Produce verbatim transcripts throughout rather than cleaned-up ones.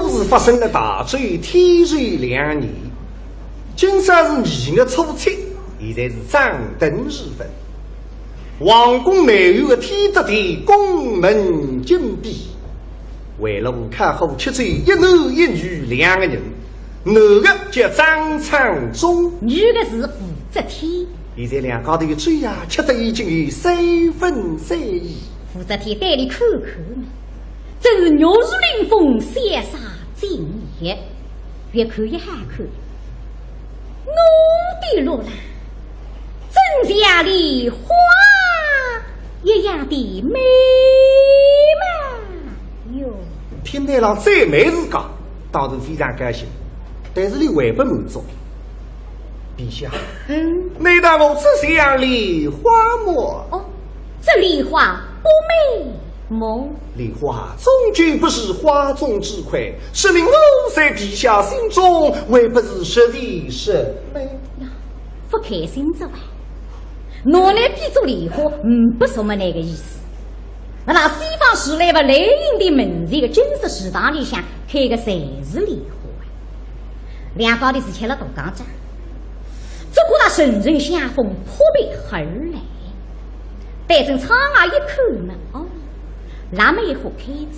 故事发生了大周天寿两年，今朝是二月初七，现在是掌灯时分。皇宫内院的天德殿宫门紧闭，围炉烤火吃酒，一男一女两个人，男的叫张昌宗，女的是武则天。现在两家头的酒呀，吃得已经有三分醉意。武则天对伊看看嘛，真是玉树临风，潇洒尽现。越看越好看。我的罗兰，真像梨花一样的美貌哟。听得了这美字讲，当然非常高兴，但是伊还不满足。陛下，嗯，难道我只像梨花么？哦，这梨花不美么？梨花终究不是花中之魁，说明我在陛下心中还不是实在什么。呀，不开心哉啊。拿伊比作梨花，嗯，不是么那个意思。那么西方时来吧，雷音的门前个金色池塘里向开个侪是梨花啊。两家头是吃了大讲讲，只觉得阵阵香风扑鼻而来。对准窗外一看嘛，哦，腊梅花开着，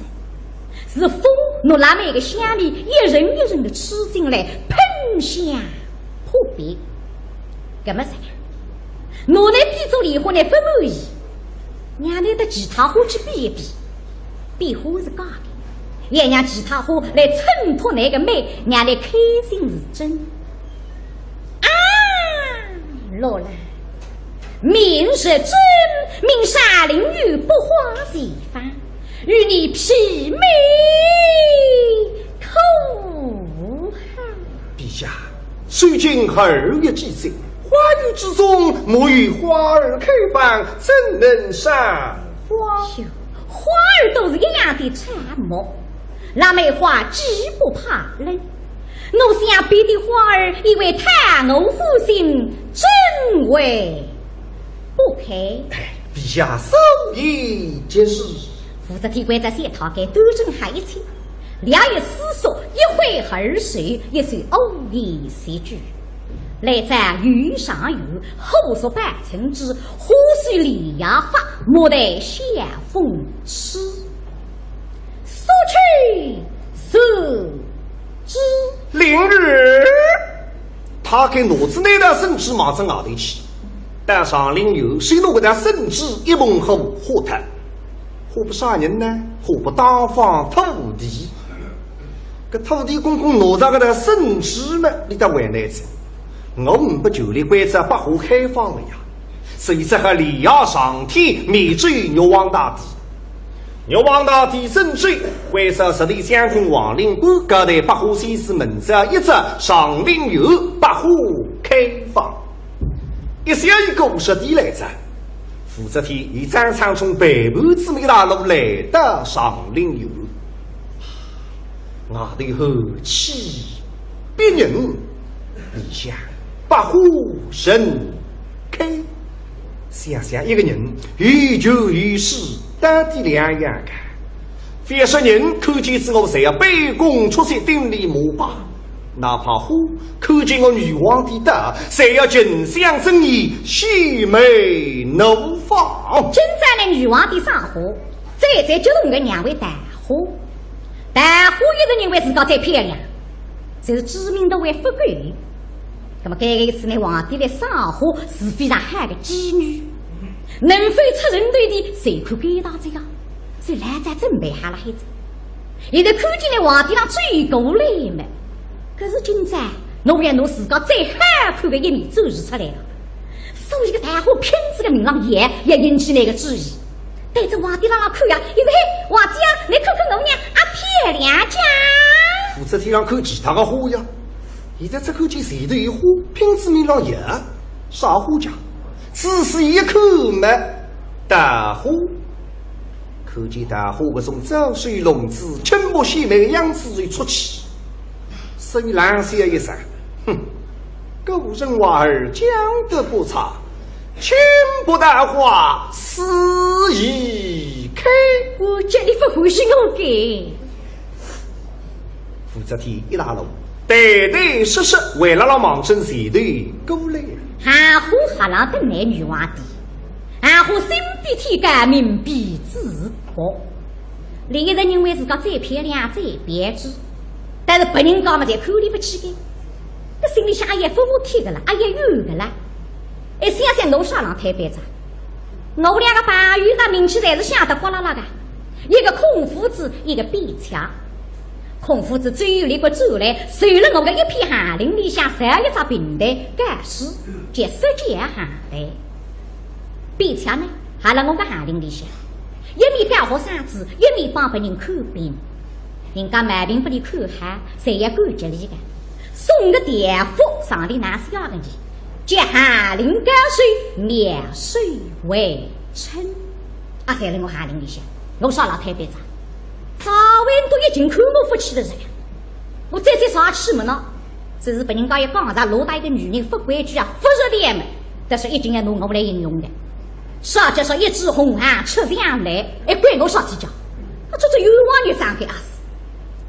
是风拿腊梅个香味一阵一阵的吹进来，喷香扑鼻。搿么噻，拿伊比作梨花呢，勿满意，让伊搭其他花去比一比，比花是假的，也让其他花来衬托伊个美，让伊开心是真。啊，罗兰，明日朕命山林游百花齐放，与你媲美可好？陛下， 如今二月季节，花园之中莫有花儿开放，怎能赏花？哟，花儿都是一样的沉默，腊梅花既不怕冷，我想别的花儿也会讨我欢心，怎会不开？哎，陛下所言极是。武则天关照小太监端正好一切，略一思索，一挥二手，一首五言绝句。 来者有赏有，后所拜成之，花虽梨花发，莫待晓风吹。速去速之。灵儿，他给拿仔那道圣旨望仔外头去，到上林园，先拿搿道圣旨一捧好花脱。 花拨啥人呢？花拨当方土地。搿土地公公拿着搿道圣旨嘛，伊倒为难哉。我呒不权利关照百花开放了呀，所以只好离叶上天，免走玉皇大帝。玉皇大帝圣旨，关照十里乡亭王灵官，各地百花先生门前一只上林园百花开放。一小一个五十里来哉。 武则天与张昌宗陪伴姊妹一道来到上林园。外头寒气逼人，里向百花盛开。想想一个人有权有势，到底两样个。 覅说人看见仔我，侪要卑躬屈膝，顶礼膜拜。哪怕花看见我女皇的到，侪要近乡争义，献媚怒放。今朝呢，女皇的赏花，最最激动的两位桃花。桃花一直认为自家最漂亮，就是知名度还勿够。那么搿个一次呢，皇帝来赏花是非常好的机遇，能否出人头地，就看搿大哉呀。 所以老早准备好了海子。现在看见了皇帝浪走过来嘛，可是今朝侬要拿自家最好看的一面展示出来了，所以个桃花拼仔个命浪摇，要引起伊个注意。对着皇帝浪浪看呀，现在，嘿，皇帝啊，你看看我呀，啊，漂亮讲。武则天浪看其他个花呀，现在只看见前头有花，拼仔命浪摇，啥花讲？仔细一看嘛，桃花。 看见桃花搿种招手弄姿，倾国献媚个样子就出气。所以冷笑一声，哼，古人话儿讲得不差，卿不桃花死亦开。我叫你勿欢喜我个。武则天一拉拢，对对是是，为了让望准前头过来。含糊哈浪等来女皇帝，含糊心比天高，命比纸薄。另一人认为自家再漂亮再标致，但是别人家嘛侪看里勿起个，搿心里向哎呀勿服帖个啦，哎呀怨个啦。哎，想想我啥浪推扳哉？我两个朋友啥名气侪是响得呱啦啦个，一个孔夫子，一个卞恰。孔夫子周游列国转来，受了我个一片翰林里向造一只平台，教书，叫说教翰代。卞恰呢，还辣我个翰林里向，一面教学生子，一面帮别人看病。人家毛病拨俚看好，侪要感激俚个，送个条幅上联哪写个呢？叫翰林教授，妙手回春。啊，侪辣我翰林里向，我啥浪推扳哉？赵文都已经看我勿起了哉，我再再啥气么呢？只是拨人家一讲，啥落搭一个女人勿规矩啊，勿着调么，但是一定要拿我来形容个。啥叫说一枝红杏出墙来，还关我啥体家？啊，这这冤枉也伤害啊死。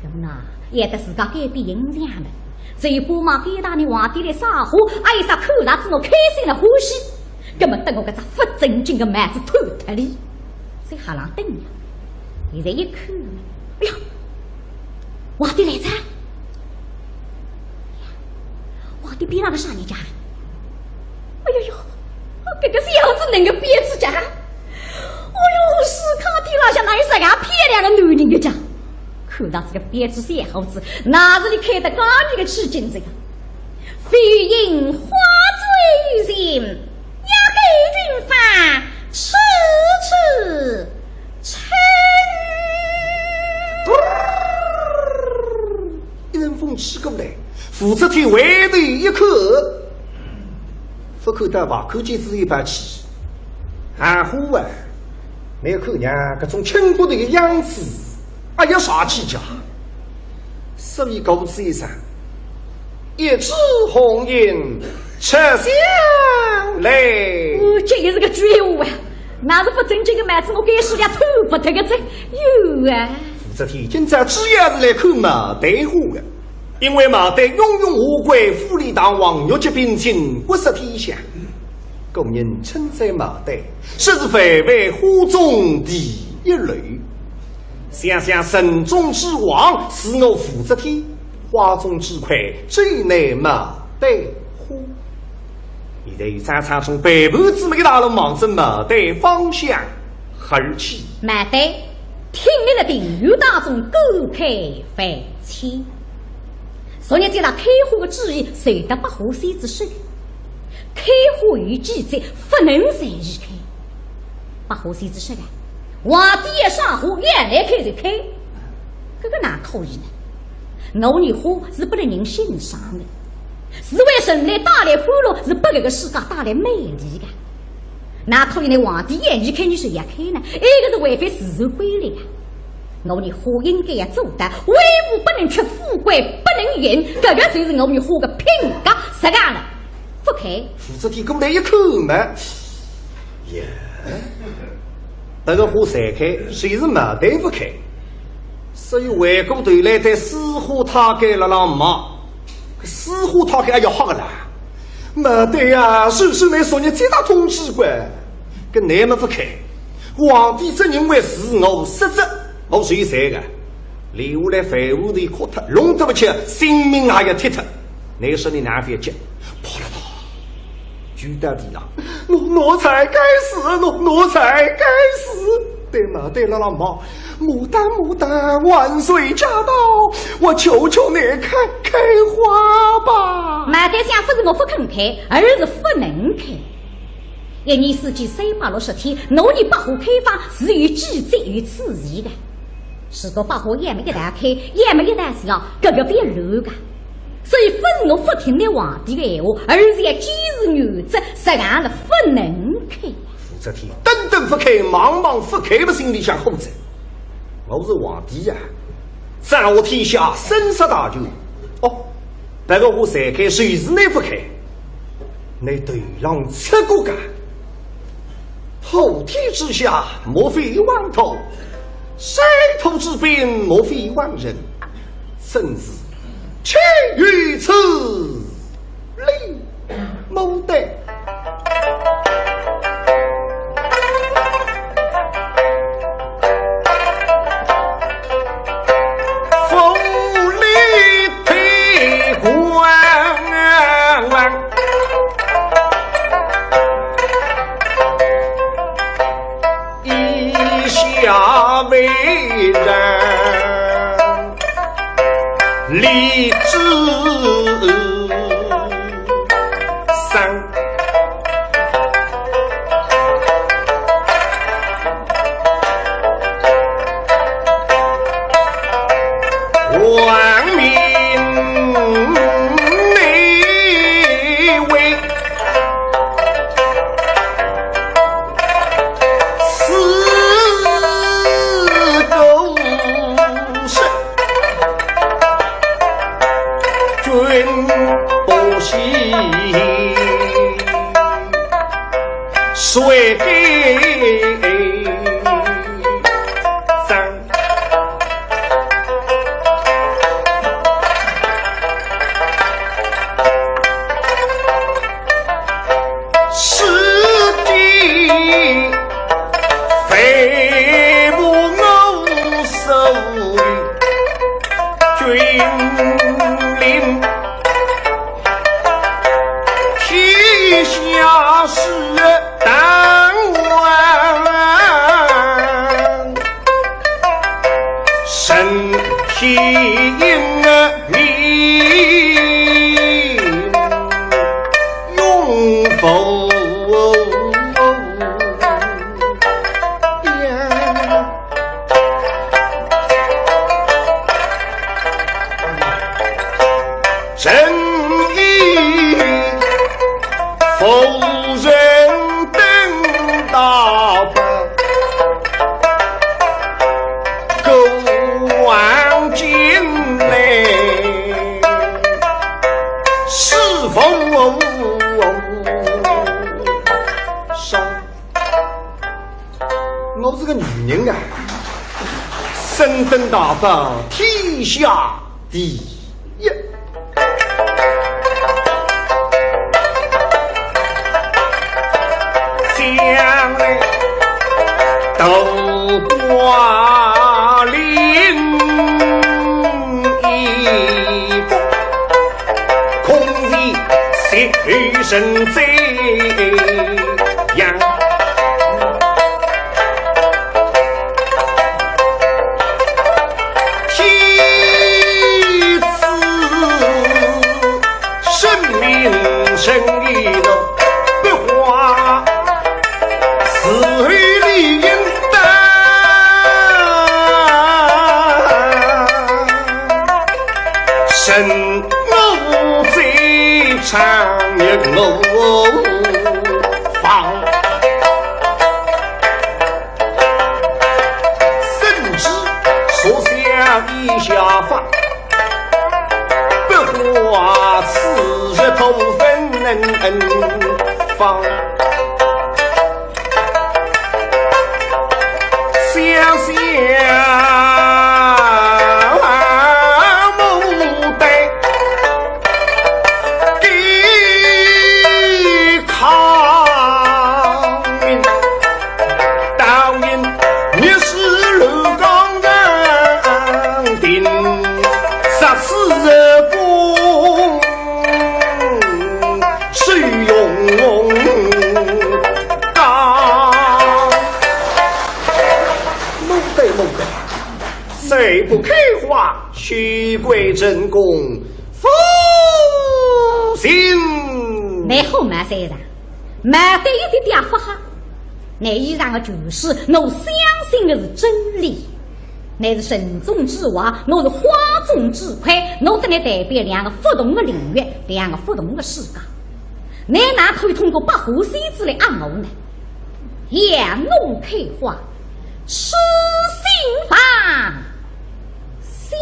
搿么呐，也得自家改变形象了。只有巴望该搭呢皇帝来撒花，啊，有啥看着仔我开心了欢喜，搿么等我搿只勿正经个帽子脱脱哩，在哈浪等呀。现在一看，哎呀，皇帝来哉！皇帝边浪个啥人家？哎呦呦，搿个小子能够编制家？哎呦，世界浪向哪有啥个漂亮的男人个家？看到这个编制小伙子，哪是你开得高你个起劲这个？飞行花醉人，要给军法，吃吃撑。一阵风吹过来，武则天回头一看，勿看到吧，看见仔一把气。含糊啊，没看见搿种轻骨头个样子，哎呀，啥气家？所以告诉一声，一枝红杏出墙来。哦，这也是个绝活啊！那是勿正经个帽子，我该是要脱勿脱个这有啊。武则天今朝主要是来看帽带花个，因为帽带雍容华贵，富丽堂皇，玉洁冰清，国色天香。古人称赞帽带，说是万万花中第一流。想想人中之王是我武则天，花中之魁，最乃帽带花。现在有张昌从背后子么一拉拢望准帽带方向而去。帽带挺立勒庭院当中，感慨万千。昨日接到开花个旨意，传到百花仙子手里。开花有规则，勿能随意开。百花仙子说个，皇帝要赏花，要来开就开，搿个哪可以呢？我女花是拨勒人欣赏个，是为人类带来欢乐，是拨搿个世界带来美丽个。哪可以呢？皇帝要你开，你就要开呢？埃个是违反自然规律个。我女花应该要做到，威武不能屈，富贵不能淫，搿个就是我女花个品格，实梗了。勿开。武则天过来一看嘛，耶，搿个花侪开，就是帽带勿开。所以回过头来对水花太监辣辣骂，搿水花太监哎呀吓个啦，帽带呀，是是倷昨日接到通知个，搿倷么勿开，皇帝只认为是我失职，我受罪个。 留下来万物都哭脱，弄得勿起，性命也要踢脱。倷说倷哪勿要急？啪啦啪，跪到地浪，奴奴才该死，奴奴才该死！对帽带辣辣骂，牡丹牡丹万岁驾到，我求求你开开花吧！帽带想勿是我勿肯开，而是勿能开。 一年四季三百六十天，我女百花开放是有规则有次序个。如果百花要么一道开，要么一道谢，搿个勿要乱个。所以勿是我勿听倷皇帝个闲话，而是要坚持原则，实梗了勿能开。武则天等等勿开，望望勿开，么心里想火着。我是皇帝呀，掌握天下生杀大权。哦，搿个花侪开，就是倷勿开，倷头浪出过个。 普天之下，莫非王土；水土之滨，莫非王臣。圣旨，岂有此理？末代。府里退官，以下为人。 李子桑，王明内为四个是 君不喜，谁给葬？ 是的，非不我所为，君临天下事当晚。 身体命永无恙。臣以夫人等大伯， 过往经历，是否伤？我是个女人啊，身登大伯，天下第一。 将来斗挂lin이不空vì sự神这样。 天子圣明神意的不化，是非理应当。神我最长也我放。 圣旨所下以下法，不化此日徒分放。想想 末代，末代，再不开花，休怪朕公 负心。倷好骂三场，骂得一点点勿好。倷以上的全是我相信的是真理，倷是城中之花，我是花中之魁，我搭倷代表两个勿同的领域，两个勿同的世界。倷哪可以通过百花仙子来压我呢？ 杨龙开花，痴心妄想。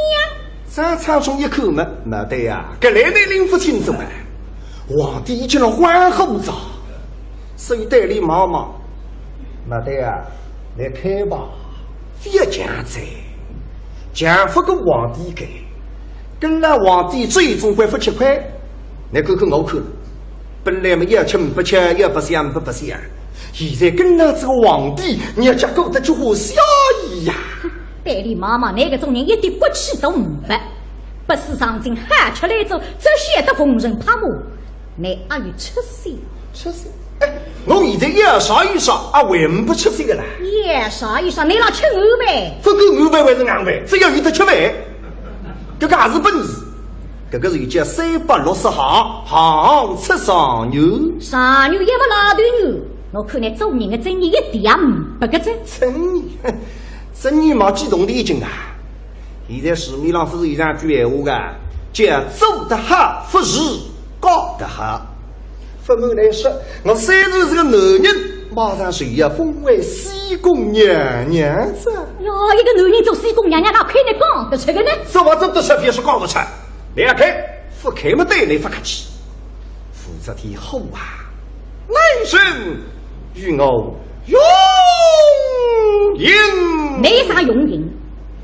张昌忠一看嘛，末代呀，搿来倷拎勿清爽啊。皇帝已经了欢呼哉，所以对俚望望，末代呀，倷看吧，覅犟哉，犟勿过皇帝个。跟牢皇帝最终归勿吃亏，倷看看我看，本来么要吃勿吃，要白相勿白相，现在跟牢这个皇帝，日脚过得几化写意呀。对俚望望，倷搿种人一点骨气都呒不，勿思上进，好吃懒做，只晓得奉承拍马。 倷阿有出息？出息？哎，我现在要啥有啥，啊，还呒不出息个啦。要啥有啥，倷老吃硬饭。勿管硬饭还是硬饭，只要有得吃饭，搿个也是本事。搿个是叫三百六十行，行出状元。状元也勿拉头牛，我看倷做人个尊严一点也呒不个哉。尊严，尊严嘛，激动得已经啊。 现在市面浪勿是有两句闲话个，叫做得好，勿如嫁得好。勿瞒倷说，我虽然是个男人，马上就要封为西宫娘娘哉。哟，一个男人做西宫娘娘，哪哼倷讲得出个呢？做勿做得出，偏是讲勿出。倷要开，勿开么对倷勿客气。武则天火啊，来人，与我用刑。倷啥用刑？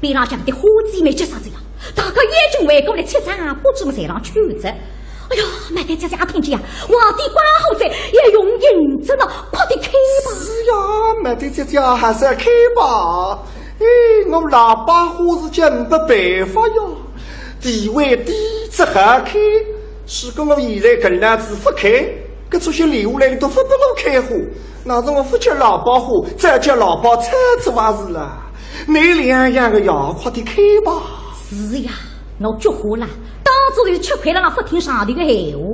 边浪向个花姐妹急煞哉呀，大家眼睛围过来，七张啊，不知么侪浪去哉。哎呀，末对姐姐也听见呀，皇帝关好哉，要用刑哉呢，快点开吧。是呀，末对姐姐还是要开吧。哎，我老伯虎是真呒办法呀，地位低，只好开。如果我现在跟牢仔勿开，搿出息留下来个都勿拨我开花，那是我勿叫老伯虎，再叫老伯菜子还是啦。 倷两样个呀，快点开吧。是呀，我菊花啦，当初是吃亏了，勿听上头个闲话。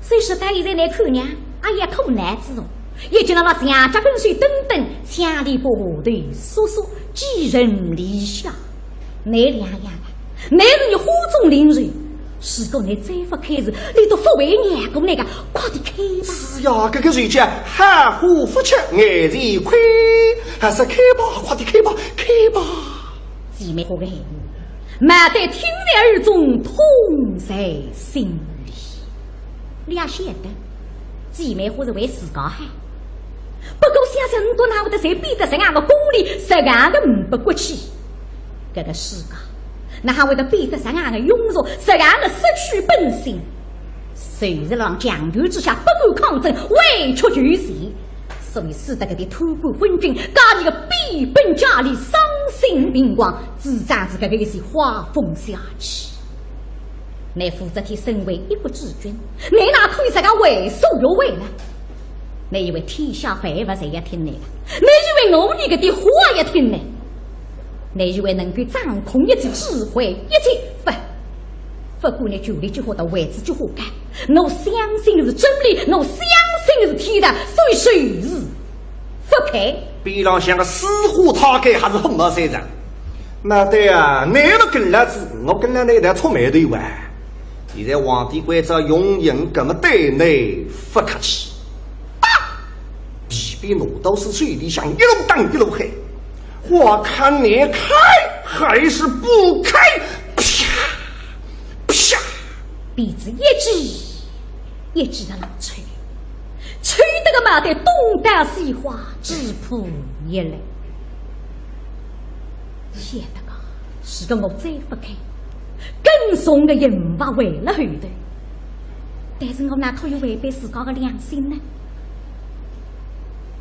所以说到现在倷看呢，阿要苦难子哦，一径辣辣墙脚跟首蹲蹲，墙里爬下头缩缩，寄人篱下。倷两样个，倷是伲花中灵兽， 如果倷再勿开仔，俚都勿会让过倷个，快点开吧。是呀，搿个就叫好花勿吃眼前亏，还是开吧，快点开吧，开吧。姐妹花个闲话，毛蛋听在耳中，痛在心里。俚也晓得，姐妹花是为自家好，不过想想倷笃哪会得侪变得实梗个功利，实梗个呒不骨气。 搿个世界，哪哼会得变得实梗个庸俗，实梗个失去本性？侪是辣强权之下不敢抗争，委曲求全，所以使得搿点贪官昏君，加俚个变本加厉，丧心病狂，主张是搿个一些花风邪气。乃武则天身为一国之君，乃哪可以实梗为所欲为呢？ 乃以为天下万物侪要听倷个？乃以为我伲搿点话也听呢？乃以为能够掌控一切、指挥一切？勿，勿管倷权力几化大，位置几化高，我相信是真理，我相信是天道，所以就是勿配。边浪向个司马太监还是火冒三丈。毛蛋啊，倷勿跟牢仔，我跟牢倷一道触霉头哇。 现在皇帝关照用刑，搿么对倷勿客气。打！皮鞭拿到仔手里向一路打一路喊，我看你开还是不开？啪！啪！鞭子一记一记个浪抽，抽得个毛蛋东倒西歪，几乎一烂。晓得个，如果我再勿开， 更重个刑罚还辣后头。但是我哪可以违背自家个良心呢？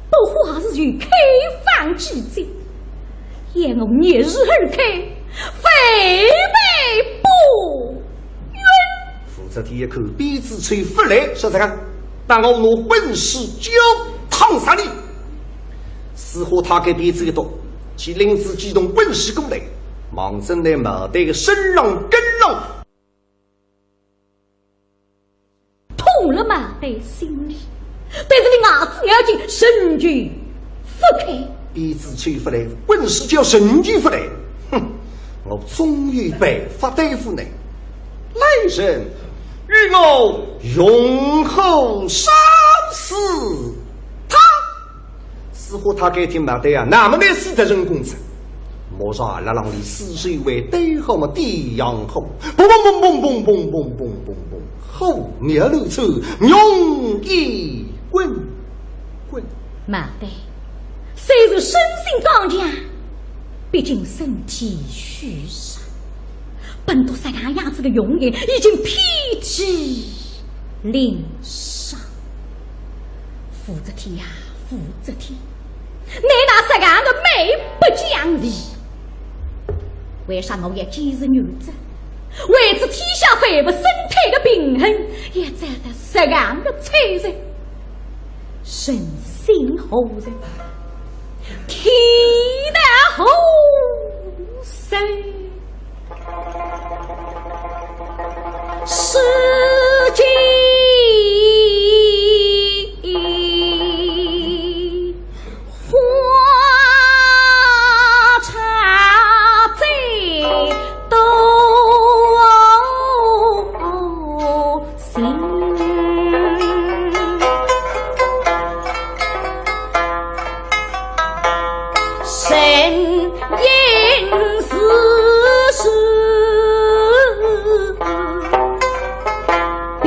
不花时有开放之计，要我逆时而开，未必不允。武则天一看，鞭子抽勿来，说啥个？当我拿棍势交烫杀你。司马太监鞭子一动，其领子机动棍势过来，望准乃毛蛋个身浪跟浪。 痛了毛蛋心里，但是俚牙齿咬紧，仍旧勿开。鞭子抽勿来，棍势交仍旧勿来。哼，我总有办法对付倷。来人，与我用火烧死他！ 司马太监一听毛蛋啊，那么倷死得成功哉。马上辣浪里四周围堆好么点洋火，嘣嘣嘣嘣嘣嘣嘣嘣嘣嘣，火苗乱窜，浓烟滚滚。毛蛋，虽然身心刚强，毕竟身体虚弱，本都实梗样子个容颜，已经遍体鳞伤。武则天呀，武则天，你那实梗个蛮不讲理！为啥我要坚持原则？为仔天下万物生态个平衡，要找到实梗个出路。 人心何在，天道何在？世间花草最多 心。人应是是平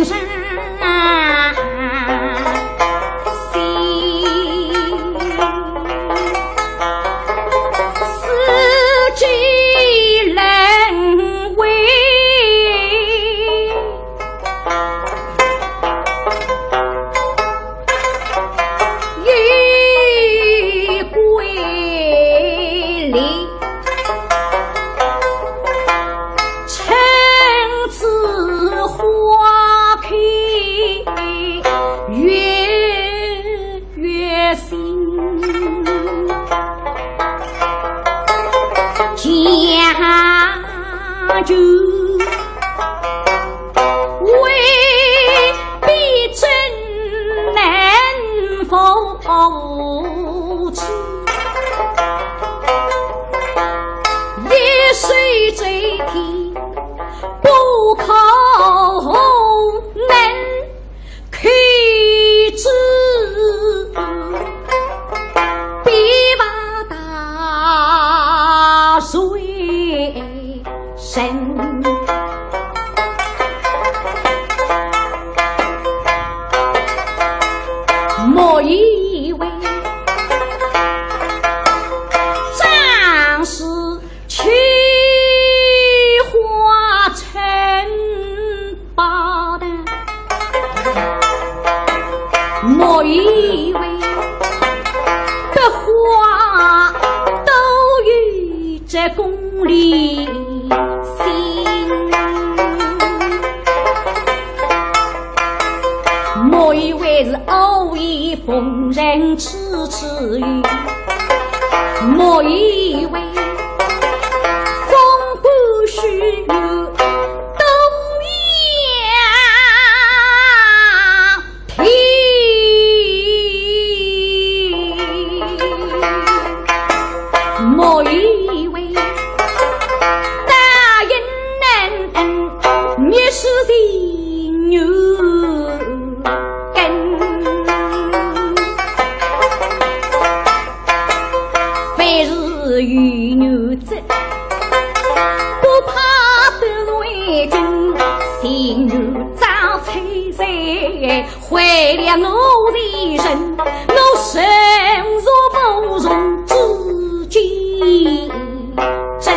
常心。 世间人为有规律，春之花开月 月心，讲究未必准能否知，一手遮天不可能 可知必把大水深。莫以为张氏 秋花称霸道，莫以为百花都有这功利心。莫以为是偶遇逢人痴痴语。 莫以为风骨须有东阳天。莫以为大隐难，你是情愿 根。凡事有原则，不怕得罪根。情愿遭罪罪，坏了我的人，我生若不从自己 真。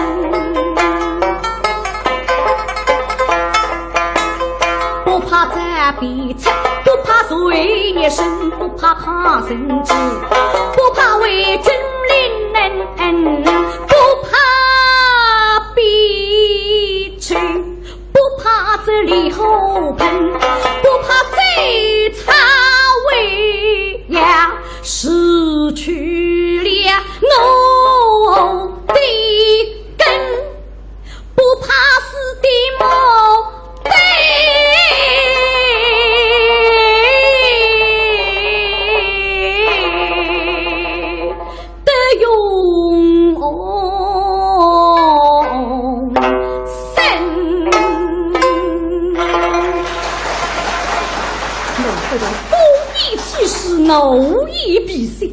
不怕遭鞭策，不怕受一身，不怕抗争之，不怕为君临难，不怕避丑，不怕这里火盆，不怕这草为呀，失去了我的 根，不怕死的墓碑得永生。我这种风雨气势，我也必须，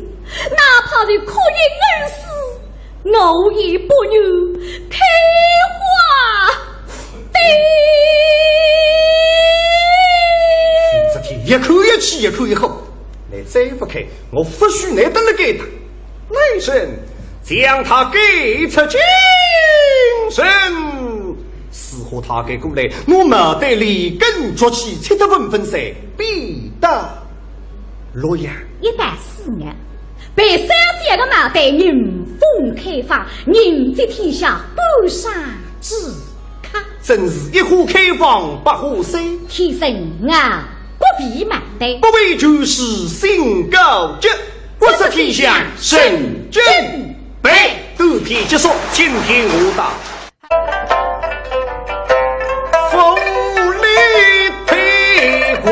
哪怕是哭一儿死， 我也不愿开花的。武则天越看越气，越看越火。你再不开，我不许你等了给他。来人，将他赶出京城。和他搿过来，我们对里根着起，吃得粉粉碎，必得洛阳。一到四月，被三姐个脑袋迎风开花，迎接天下半山之客。真是一花开放百花衰，天生啊，不比蛮的。不为权势心高洁，不识天下人真悲。短篇结束，请听下档。 府里推官，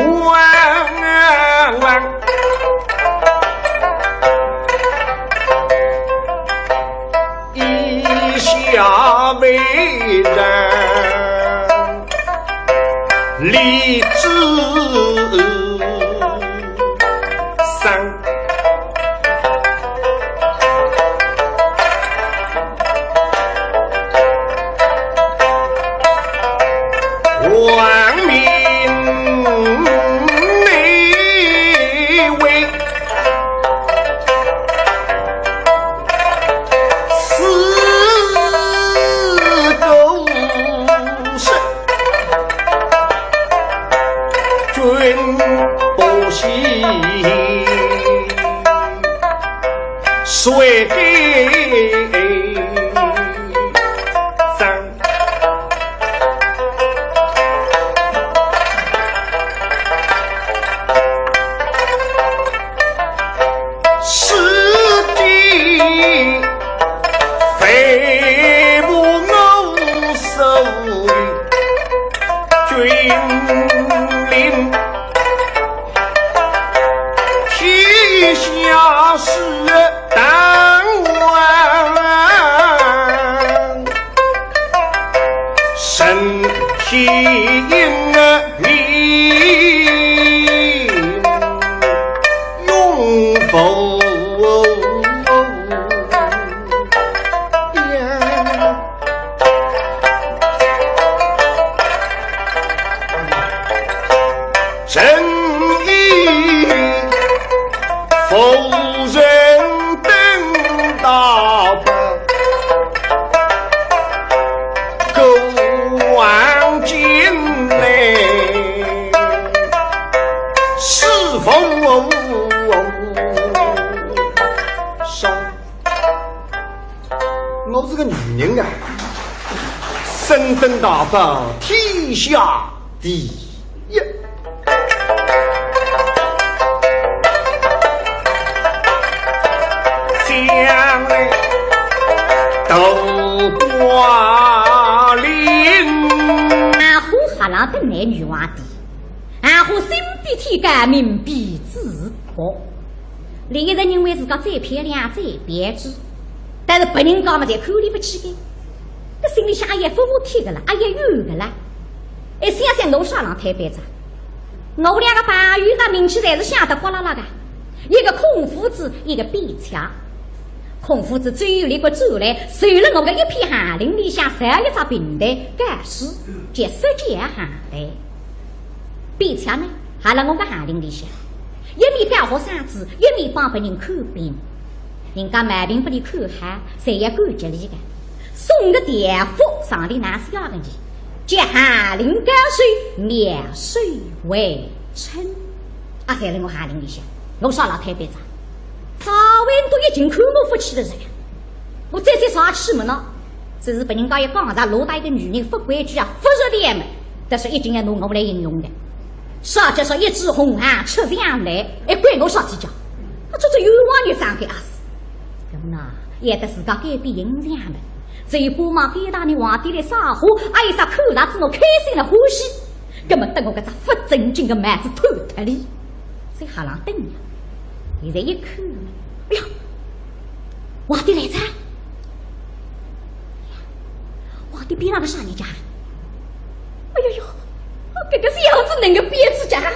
以下为人，李子桑。 王命内卫，四个是君不喜，谁给 张。是的，非不我所以君临天下事。 当王身体命永福呀。 正因夫人等到国王见来，是否上？ 我是个女人啊，身登大宝，天下第一。将来斗挂lin。 啊，呼哈啦的男女皇帝，啊，呼心比天高，命比纸薄。另一人认为自家再漂亮再标致，但是别人家嘛，侪看里勿起个。搿心里向也服服帖个啦，也有个啦。哎，想想我啥浪推扳哉？我两个朋友啥名气侪是响得呱啦啦个，一个孔夫子，一个卞恰。孔夫子最后立刻转来，收了我个一片寒林里向，造一只平台，告示，叫说教寒台。 卞恰呢，还辣我个寒林里向，一面教学生子，一面帮别人看病。人家毛病拨俚看好，侪要感激俚个。送个条幅上头哪写个呢？叫寒林教授，妙手回春。啊，侪辣我寒林里向，我啥浪推扳哉？赵文都已经看我勿起了噻。 我再再啥去么呢？只是拨人家一讲，啥落搭一个女人勿规矩啊，勿着调么，但是一定要拿我来形容的。啥叫说一枝红杏出墙来，还关我啥体家？啊，这这冤枉也长个啊是。那么呢，也得自家改变形象么，只有巴望该搭呢皇帝来撒花，啊，有啥看到仔我开心了欢喜。 葛么等我搿只勿正经个帽子脱脱哩，在哈浪等呀。现在一看，哎呀，皇帝来哉！皇帝边浪个啥人家？哎呦呦，搿个小子能够编制家？哎呦，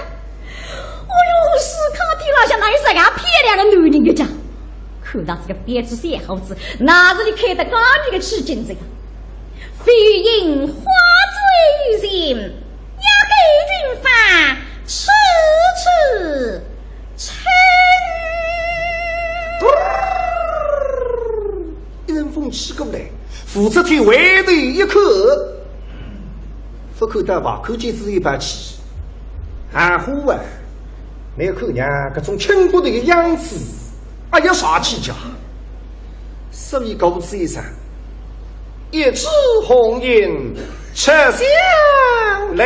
世界浪向哪有啥个漂亮的男人个家？看到这个编制小伙子，哪是你开得高你个起劲这个？ 飞影花醉人，要给君发痴痴嗔。一阵风吹过来，武则天回头一看，勿看到白，看见仔一把气，含糊啊！倷看娘搿种轻骨头个样子，哎呀，啥气家？所以告诉一声，一枝红缨出墙来。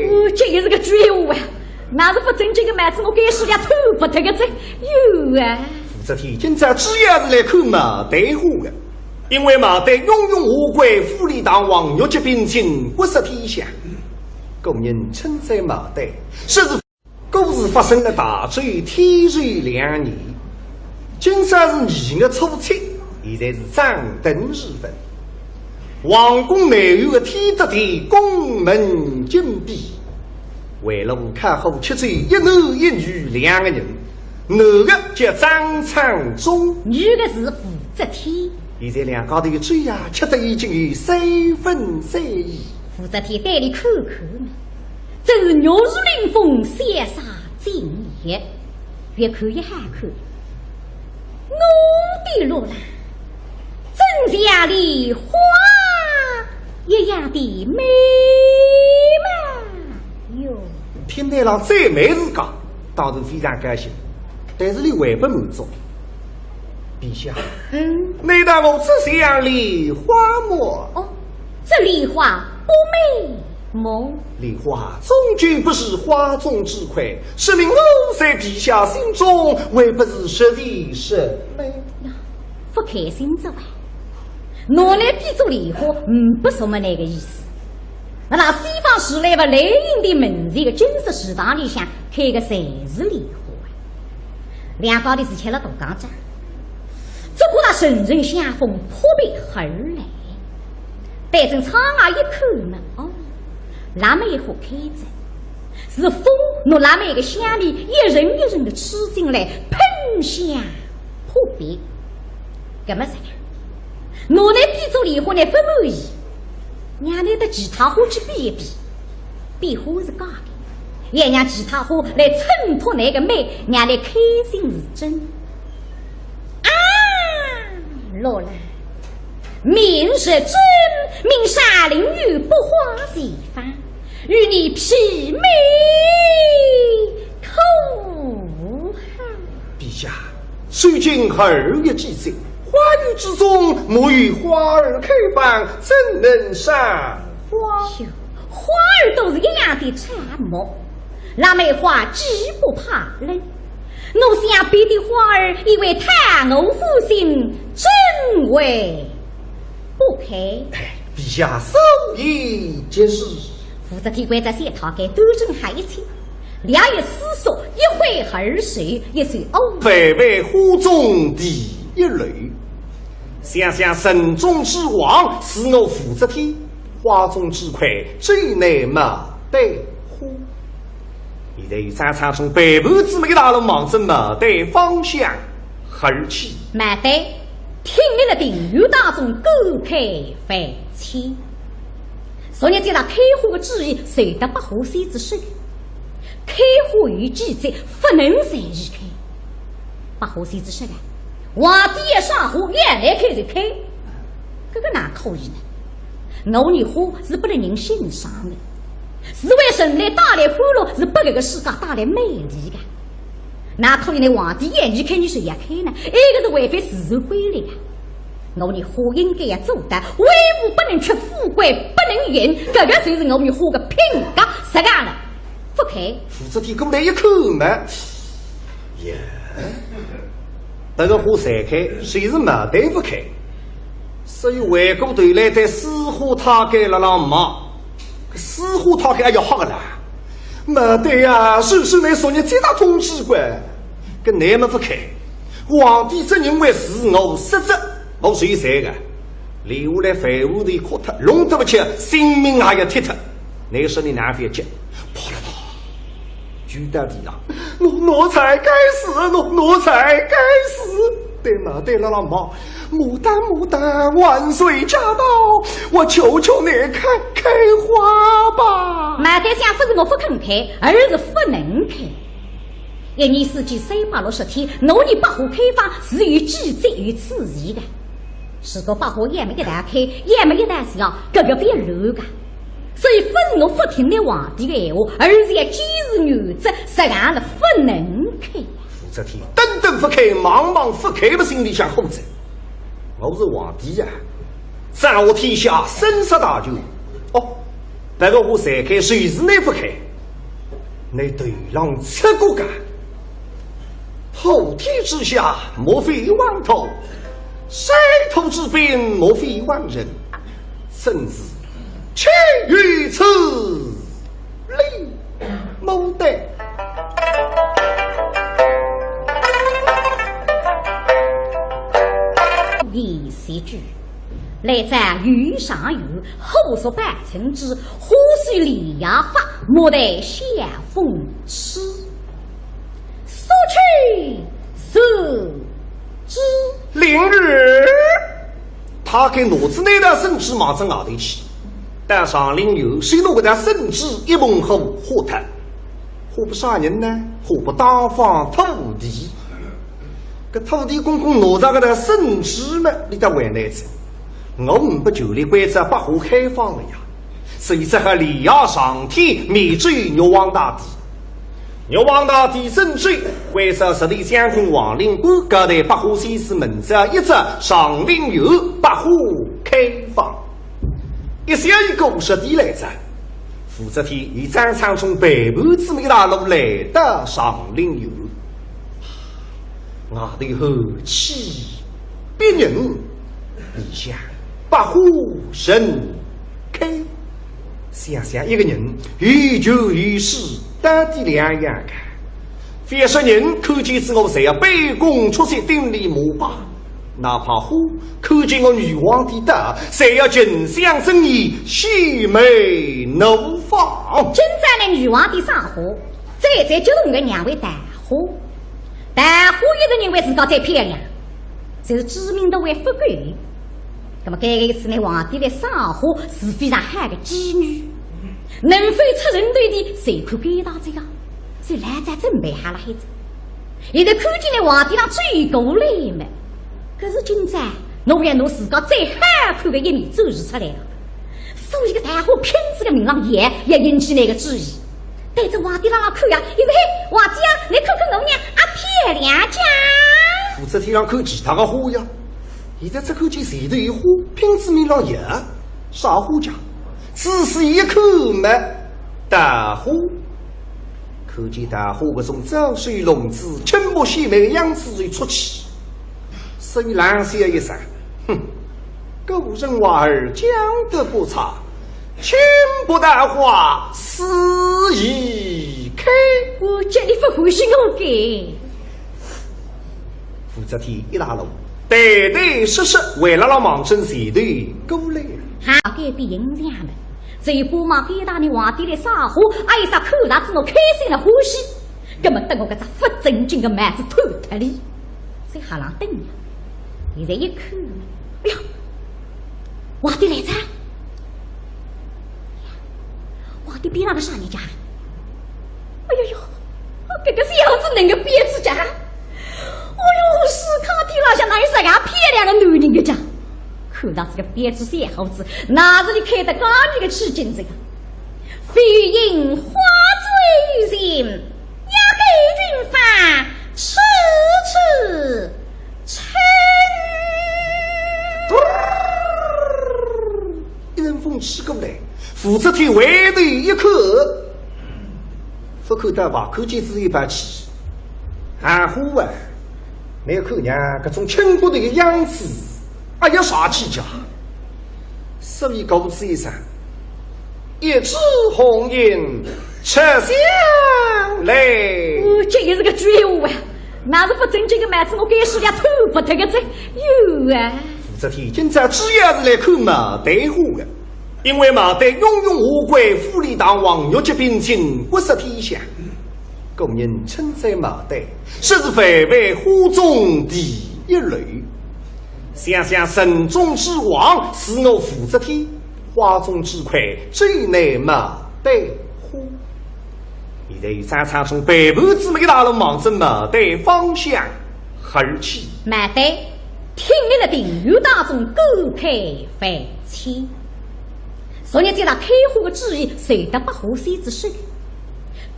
哦，这也是个绝活啊！那是不正经个帽子，我该是要偷不得个这。有啊。武则天今朝主要是来看帽缎货个，因为帽缎雍容华贵，富丽堂皇，玉洁冰清，国色天香。古人称赞帽缎，说是 故事发生了大周天寿两年，今朝是二月初七，现在是掌灯时分。皇宫内院的天德殿宫门紧闭，围炉烤火吃酒，一男一女两个人，男的叫张昌宗，女的是武则天。现在两家头个酒呀，吃得已经有三分醉意。武则天对俚看看嘛， 真是玉树临风，潇洒尽也，越看越好看。我的罗兰，真像梨花一样的美貌哟。听得了这美字讲，当然非常高兴，但是俚还不满足。 陛下，嗯？难道我只像梨花么？哦，这梨花不美么？梨花终究不是花中之魁，说明我在陛下心中还不是实在什么。呀，勿开心哉哇！拿倷比作梨花，嗯，不是么那个意思。那么西方时来吧，雷音殿门前个金色祠堂里向开个侪是梨花啊。 两家头是吃了大讲讲，只觉得阵阵香风扑鼻而来。对准窗外一看嘛，哦，腊梅花开着，是风拿腊梅个香味一阵一阵的吹进来，喷香扑鼻。搿么是，拿倷比作梨花呢勿满意，让倷搭其他花去比一比，比花是假的。 也让其他花来衬托倷个美，让倷开心是真。啊，罗兰，明日朕命沙林女拨花齐放，与你媲美可好？陛下，虽经二月季节，花雨之中，莫有花儿开放，怎能赏花？哟，花儿都是一样的沉默。 腊梅花既不怕冷，我想别的花儿也会讨我欢心，怎会不开？哎，陛下所言极是。武则天关照小太监端正好一切，略一思索，一挥二手，一首哦。万万花中第一楼。想想人中之王是我武则天，花中之魁只有那么对花。 现在有张昌宗陪伴姊妹一道望着帽缎方向而去。帽缎挺立了庭院当中，感慨万千。昨日见到开花的旨意，传到百花仙子手里。开花有季节，不能随意开。百花仙子说的，皇帝要赏花，要来开就开，搿个哪可以呢？ 我女花是拨人欣赏的，是为人类带来欢乐，是拨搿个世界带来美丽的。哪可以呢？皇帝要你开，你就要开呢？埃个是违反自然规律啊！我女花应该要做到，威武不能屈，富贵不能淫，搿个就是我女花的品格，实梗了，勿开。武则天过来一看嘛，耶，搿个花侪开，就是帽缎勿开。 所以回过头来对水花太监辣辣骂，水花太监哎呀吓个啦！帽缎呀，是是倷昨日接到通知个，搿倷么勿开。皇帝只认为是我失职，我受罪个，留下来万物都哭脱，弄得勿起，性命还要踢脱。倷说倷哪勿要急？啪啦啪， 跪到地上，奴，奴才该死，奴，奴才该死！对帽缎辣辣骂，牡丹，牡丹，万岁驾到，我求求你开，开花吧！帽缎想勿是我勿肯开，而是勿能开。一年四季三百六十天，我女百花开放是有季节有次序的。如果百花要么一道开，要么一道谢，搿个勿要乱个。所以勿是我勿听你皇帝的闲话，而是要坚持原则，实梗是勿能开。武则天等等勿开，望望勿开，么心里向火着。我是皇帝呀，掌握天下生杀大权。哦，不过我才开，就是你勿开，你头浪出过界。普天之下，莫非王土？水土之滨，莫非王臣？ 真是岂有此理！莫得。第四句，来者有上有，虎视眈眈之，虎须连夜发，莫待晓风吹。速去速之。灵儿， 他该拿仔那道圣旨望仔外头去，到上林苑，先拿搿道圣旨一捧火化脱。化拨啥人呢？化拨大方土地。搿土地公公拿着搿道圣旨嘛，俚倒为难哉，我呒不权力关照百花开放了呀，所以只好连夜上天，面奏玉皇大帝。 玉皇大帝圣旨，关照十里乡亭王灵官，各地百花先生门前一只上林苑百花开放。一小一个五十里来哉，武则天与张昌宗陪伴仔么一道路来到上林苑。外头寒气逼人，里向百花盛开。 想想一个人有权有势，到底两样个。凡是人看见仔我，侪要卑躬屈膝，顶礼膜拜。哪怕虎看见我玉皇帝到，侪要近乡争义，献媚怒放。今朝呢，玉皇帝赏花，再再激动个娘为桃花。桃花一直认为自家最漂亮，就是知名度还勿够。 那么搿个一次呢，皇帝来赏花是非常好个机遇，能否出人头地，就看搿搭哉呀。所以老早准备好了海子，现在看见呢，皇帝浪走过来嘛，可是今朝侬要拿自家最好看个一面展示出来了，所以搿桃花拼仔个命浪要，要引起㑚个注意。 对仔皇帝浪浪看呀，伊说：“嘿，皇帝啊，你看看我娘，阿漂亮讲。”武则天浪看其他个花呀，现在只看见前头一花，拼仔命浪要，啥花讲？仔细一看嘛，桃花。看见桃花搿种招手弄姿，倾国献媚个样子就出去。 所以冷笑一声：“哼，古人话儿讲得不差，千步桃花死已开。”我叫你勿欢喜我个。武则天一拉拢，对对说说，为了让望准前头过来。好，改变形象了，这一把嘛，该搭呢皇帝来赏花，哎啥看着仔我开心了欢喜。 那么等我搿只勿正经个帽子脱脱哩，在下浪等呀。现在一看，哎呀，皇帝来哉！皇帝边浪个啥人家？哎呦呦，搿个小子能够编制家？哎呦，世界天浪向哪有啥个漂亮个男人个家？看到这个编制小伙子，哪是你开得高明个起劲这个？ 飞影花醉人，压根云帆痴痴春。一阵风吹过来，武则天回头一看，勿看到白，看见仔一把气。含糊啊，没有看见搿种倾国的样子，哎呀，啥气家？ 所以告诉一声，一枝红英吃香来。哦，这也是个绝活啊！那是不正经个帽子，我该是要脱不脱个这有啊。武则天今朝主要是来看牡丹花的，因为牡丹拥拥华贵，富丽堂皇，玉洁冰清，国色天香。古人称赞牡丹，说是万般花中第一流。 想想城中之王是我武则天，花中之魁只有那牡丹花。现在有张昌宗陪伴姊妹一道望准牡丹方向而去。牡丹挺立勒庭院当中，感慨万千。昨日接到开花的旨意，传到百花仙子手里。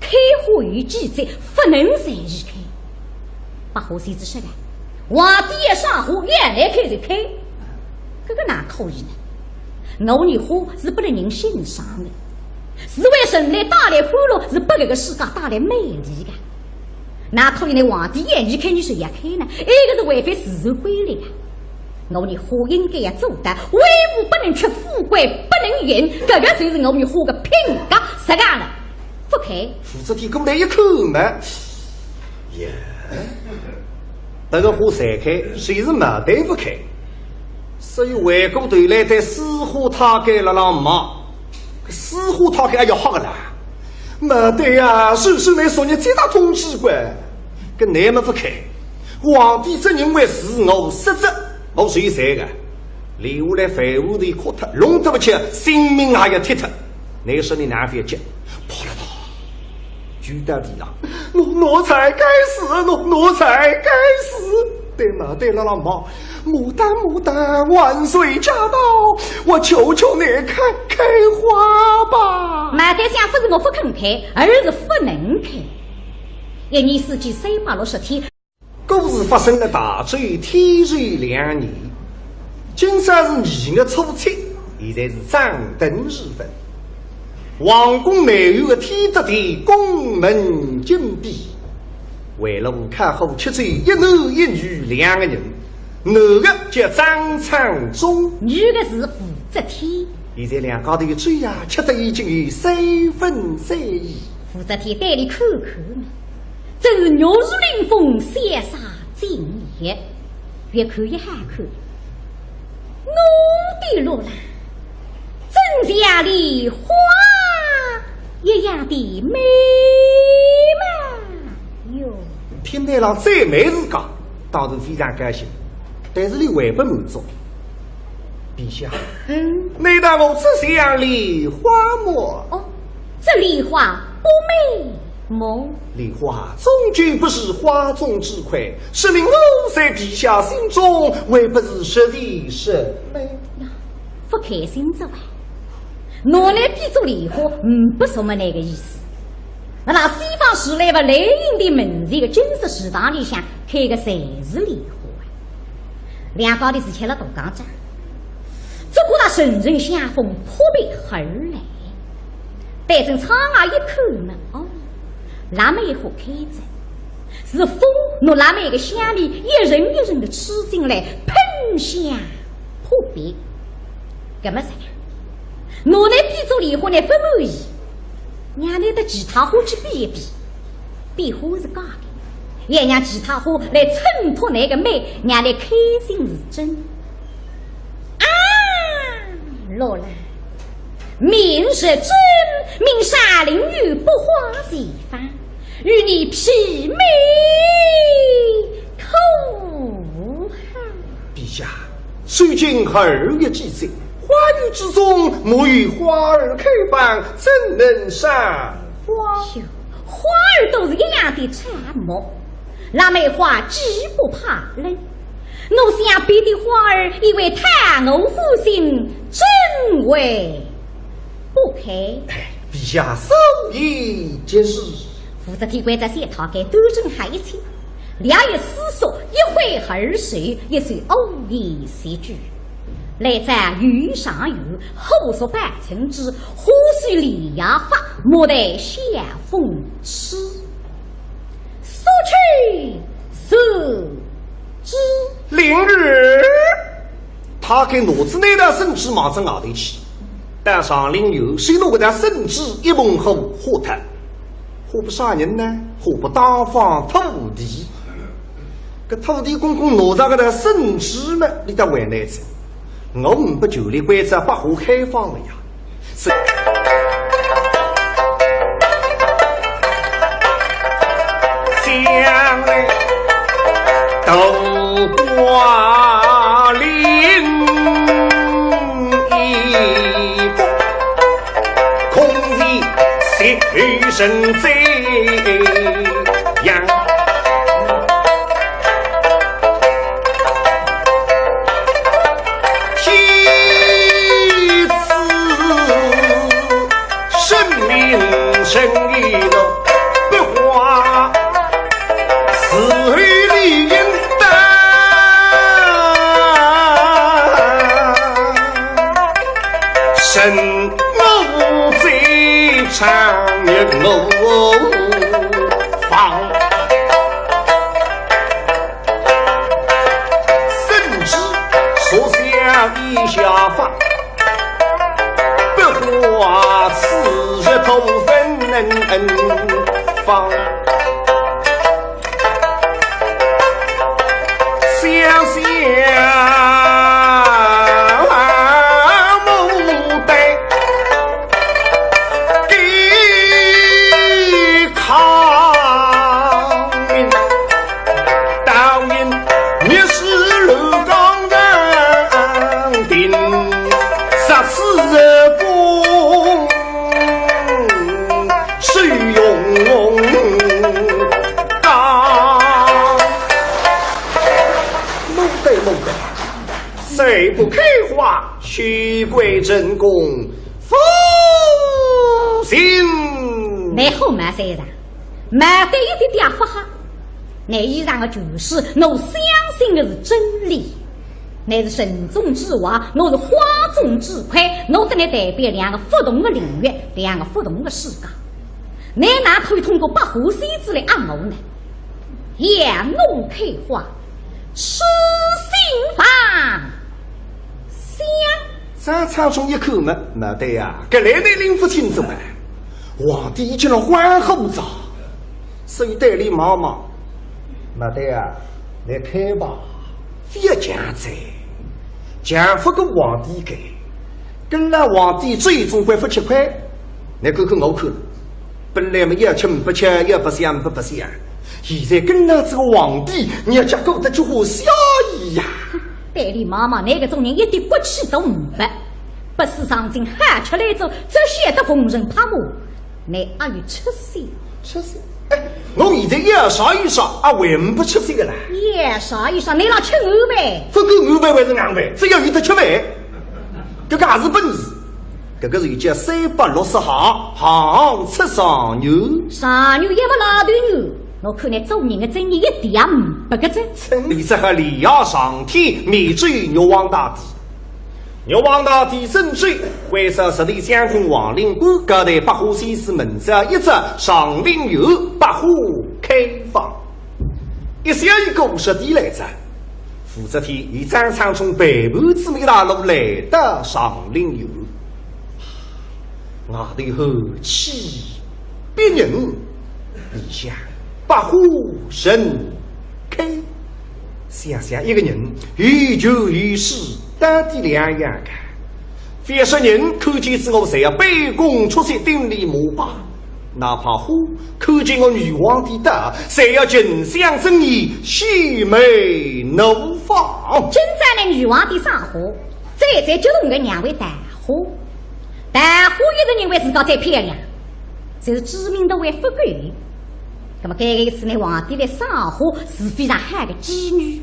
开花有季节，不能随意开。百花仙子说个，皇帝要赏花，要来开就开，搿个哪可以呢？我们花是拨勒人欣赏的，是为人类带来欢乐，是拨搿个世界带来美丽的。 哪可以呢？皇帝要你开，你就要开呢？埃个是违反自然规律啊！我们花应该要做到，威武不能屈，富贵不能淫，搿个就是我们花的品格，实梗了，勿开。武则天过来一看嘛，耶，搿个花侪开，就是毛蛋勿开。所以回过头来对四花太监辣辣骂，四花太监哎呀吓个啦！ 毛蛋呀，是是，倷昨日接到通知个，搿倷么勿开。皇帝只认为是我失职，我受罪个。留下来饭碗头磕脱，弄得勿起，性命也要踢脱。倷说倷哪勿要急？啪啦啪，跪到地浪，奴，奴才该死，奴，奴才该死。对毛蛋辣辣骂， 牡丹，牡丹，万岁驾到，我求求你开，开花吧。毛蛋想，勿是我勿肯开，而是勿能开。一年四季三百六十天。故事发生了大周天寿两年，今朝是二月初七，现在是正等时分。皇宫内院的天德殿宫门紧闭， 围炉烤火吃酒，一男一女两个人，男的叫张昌宗，女的是武则天。现在两家头酒呀，吃得已经有三分醉意。武则天对俚看看嘛，真是玉树临风，潇洒惊艳。越看越好看。我的罗兰，真像梨花 一样的美貌哟。听得了这美字讲，当然非常高兴，但是俚还不满足。陛下，嗯，难道我只像梨花么？哦，这梨花不美么？梨花终究不是花中之魁，说明我在陛下心中还不是实在什么。勿开心哉哇。 拿倷比作梨花，嗯，勿是么那个意思。那西方时代吧，雷音殿门前的金色池塘里向开个侪是梨花啊。两家头是吃了大讲讲，只觉得阵阵香风扑鼻而来。对准窗外一看嘛，哦，腊梅花开着，是风拿腊梅个香味一阵一阵的吹进来，喷香扑鼻。 搿么噻，拿倷比作梨花呢勿满意，让倷搭其他花去比一比，比花是假的，要让其他花来衬托倷个美，让倷开心是真。啊，罗兰，明日朕命山林女拨花齐放，与你媲美可好？ 陛下，虽经二月季节，花雨之中没有花儿开放，怎能赏花？哟，花儿都是一样的沉默，腊梅花既不怕冷，我想别的花儿也会讨我欢心，怎会不开？哎，陛下所言极是。武则天关照小太监端正好一切， 略一思索，一挥二手，一首五言绝句。来者有赏月，火烧半城枝，花虽莲叶发，莫待晓风痴。速去速之。灵儿，太监拿仔那道圣旨望仔外头去，到上林园，先拿搿道圣旨一捧火化脱。 化拨啥人呢？化拨当方土地。搿土地公公拿着搿道圣旨呢，俚倒为难哉。我呒不权利关照百花开放个呀。是将来都挂lin 生意路不花，是非理应当。生我最长远我方。甚至所想以下法， 不花此日头分能方。想想牡丹的康民，倒因 你是楼高人定，杀死公是用当。牡丹，牡丹，再不开花，休怪朕公负心。乃好嘛，先生，买得一点点不好。 乃以上个句式，我相信的是真理。乃是人中之龙，我是花中之魁，我得来代表两个不同的领域，两个不同的世界。乃哪可以通过百花仙子来压我呢？让我开花，痴心妄想。张昌松一看嘛，勿对呀，搿来乃拎勿清爽啊。皇帝已经了欢呼着，所以对俚望望。 勿对啊，来开吧，覅犟哉，犟勿过皇帝个，跟牢皇帝最终归勿吃亏。倷看看我看，本来嘛要吃勿吃，要白相勿白相，现在跟牢这个皇帝，日脚过得就好笑意呀。对俚望望，倷搿种人一点骨气都没，不思上进，好吃懒做，只晓得奉承拍马。 倷阿有出息？出息？哎，我现在要啥有啥，阿还勿出息个啦？要啥有啥，倷老吃硬饭。勿管硬饭还是硬饭，只要有得吃饭，搿个也是本事。搿个是叫三百六十行，行出状元。状元也没老头元，我看倷做人的尊严一点也没个哉。真理只好礼乐上天，面奏玉皇大帝。 玉皇大帝圣旨，关照十里相公、王令官，各带百花仙子门子一只，上林园百花开放。一小一个十里来哉，武则天与张昌松陪伴姊妹一道来到上林园。外头寒气逼人，里向百花盛开。 想想一个人，有权有势，到底两样个。覅说人看见仔我，侪要卑躬屈膝，顶礼膜拜。哪怕花看见我女皇帝到，侪要近乡争义，喜眉怒放。今朝呢，女皇帝赏花，最最激动个让位桃花。桃花一直认为自家最漂亮，就是知名度还勿够。 那么搿个意思呢，皇帝来赏花是非常好个机遇，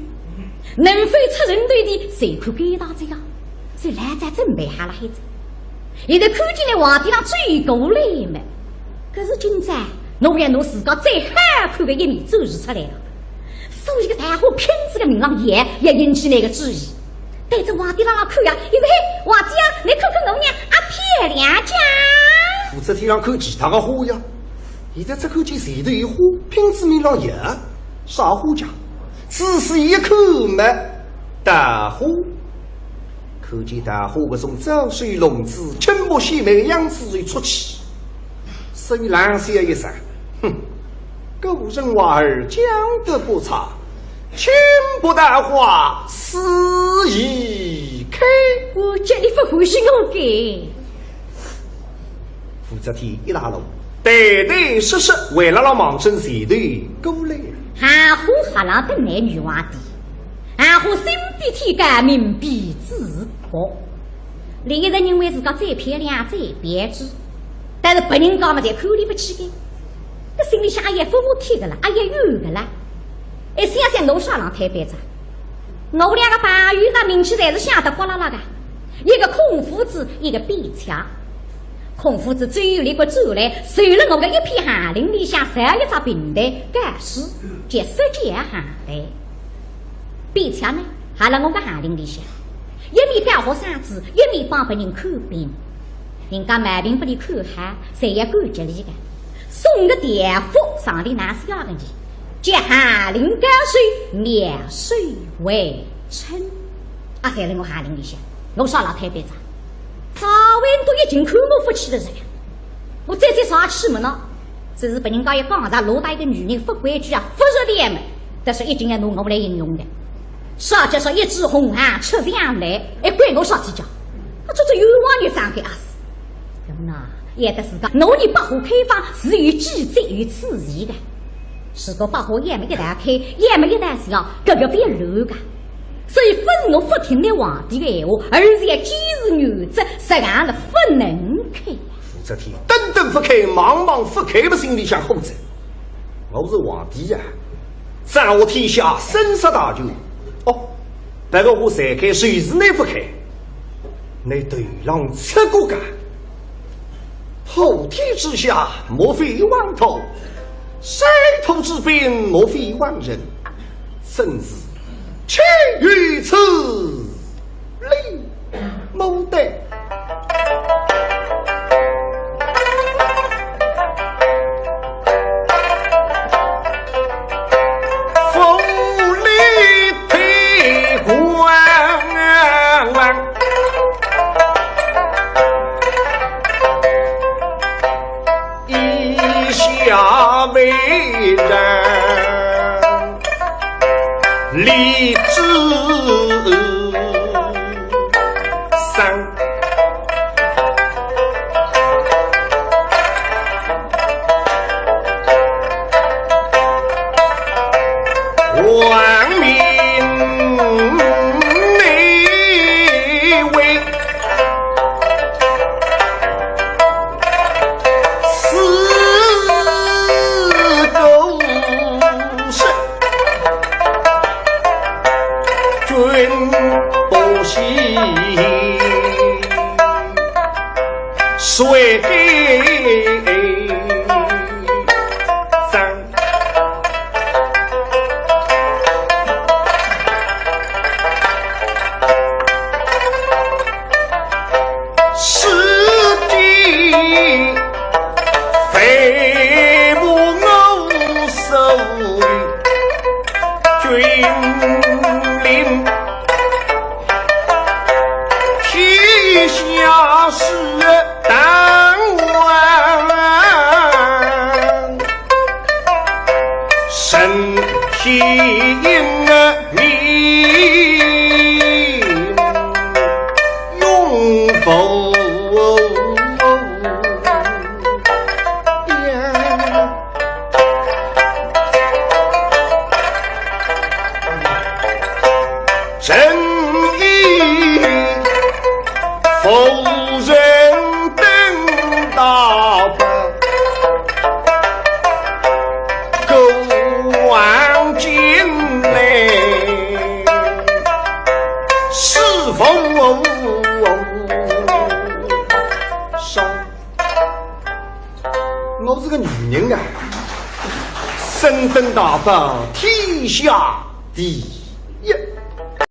能否出人头地，就看搿一道哉呀。所以老早准备好了海子，现在看见了皇帝浪走过来嘛。可是今朝，我要拿自家最好看个一面展示出来了。所以搿个桃花拼仔个命浪也要引起倷个注意。 对仔皇帝浪浪看呀，因为皇帝啊，倷看看我娘阿漂亮讲。武则天浪看其他个花呀，现在只看见前头有花，拼仔命浪要，啥花讲？仔细一看嘛，桃花。看见桃花搿种招水弄子，青目细眉样子就出气。 所以冷笑一声，哼，古人话儿讲得不差，青不桃花，死亦开。我叫你勿欢喜我个。武则天一大路，对对是是，为了让望准前头过来。闲话还浪等倷女皇帝，闲话心比天高，命比纸薄。俚一直认为自家最漂亮、最标致， 但是别人家嘛，侪看俚勿起个。搿心里向阿要服帖个啦，阿要怨个啦。哎，想想我啥浪推扳哉？我两个朋友啥名气侪是响得呱啦啦个，一个孔夫子，一个卞cao。孔夫子走了个转来，随了我个一片巷林里向，造一只平台，告示，叫说教巷台。并且呢，还辣我个巷林里向，一面告服生子，一面帮别人看病。人家毛病拨俚看好，侪要感激俚个。送个条幅上头哪写个呢？叫巷林高手，妙手回春。啊，侪辣我巷林里向，我啥老太板子啊？ 赵文都已经看我勿起了，这个，我再再啥气么呢？只是拨人家一讲，啥落搭一个女人勿规矩啊，勿着调么，但是一定要拿我来形容的。啥叫说一枝红杏出墙来，还关我啥体家？啊，这这冤枉人伤个啊是。那么呢，也得自家拿你百花开放是有机制有次序的。如果百花要么一道开，要么一道谢，搿个勿要乱个。 所以勿是我勿听你皇帝个闲话，而是要坚持原则，实梗是勿能开。武则天等等勿开，望望勿开，么心里向火着。我是皇帝呀，掌握天下生杀大权。哦，别个我侪开，就是你勿开，你头浪出过界。普天之下，莫非王土，山土之滨，莫非王仁。 真是岂有此理，牡丹。府里推官，以下为人 李子桑。王明那位 四个是君不喜，谁给 是的，非不我所为，君临天下事。 当晚身体因命永无恙。 正与夫人登大宝，过往经来，是否伤？ 我是个女人啊，身登大宝，天下第一。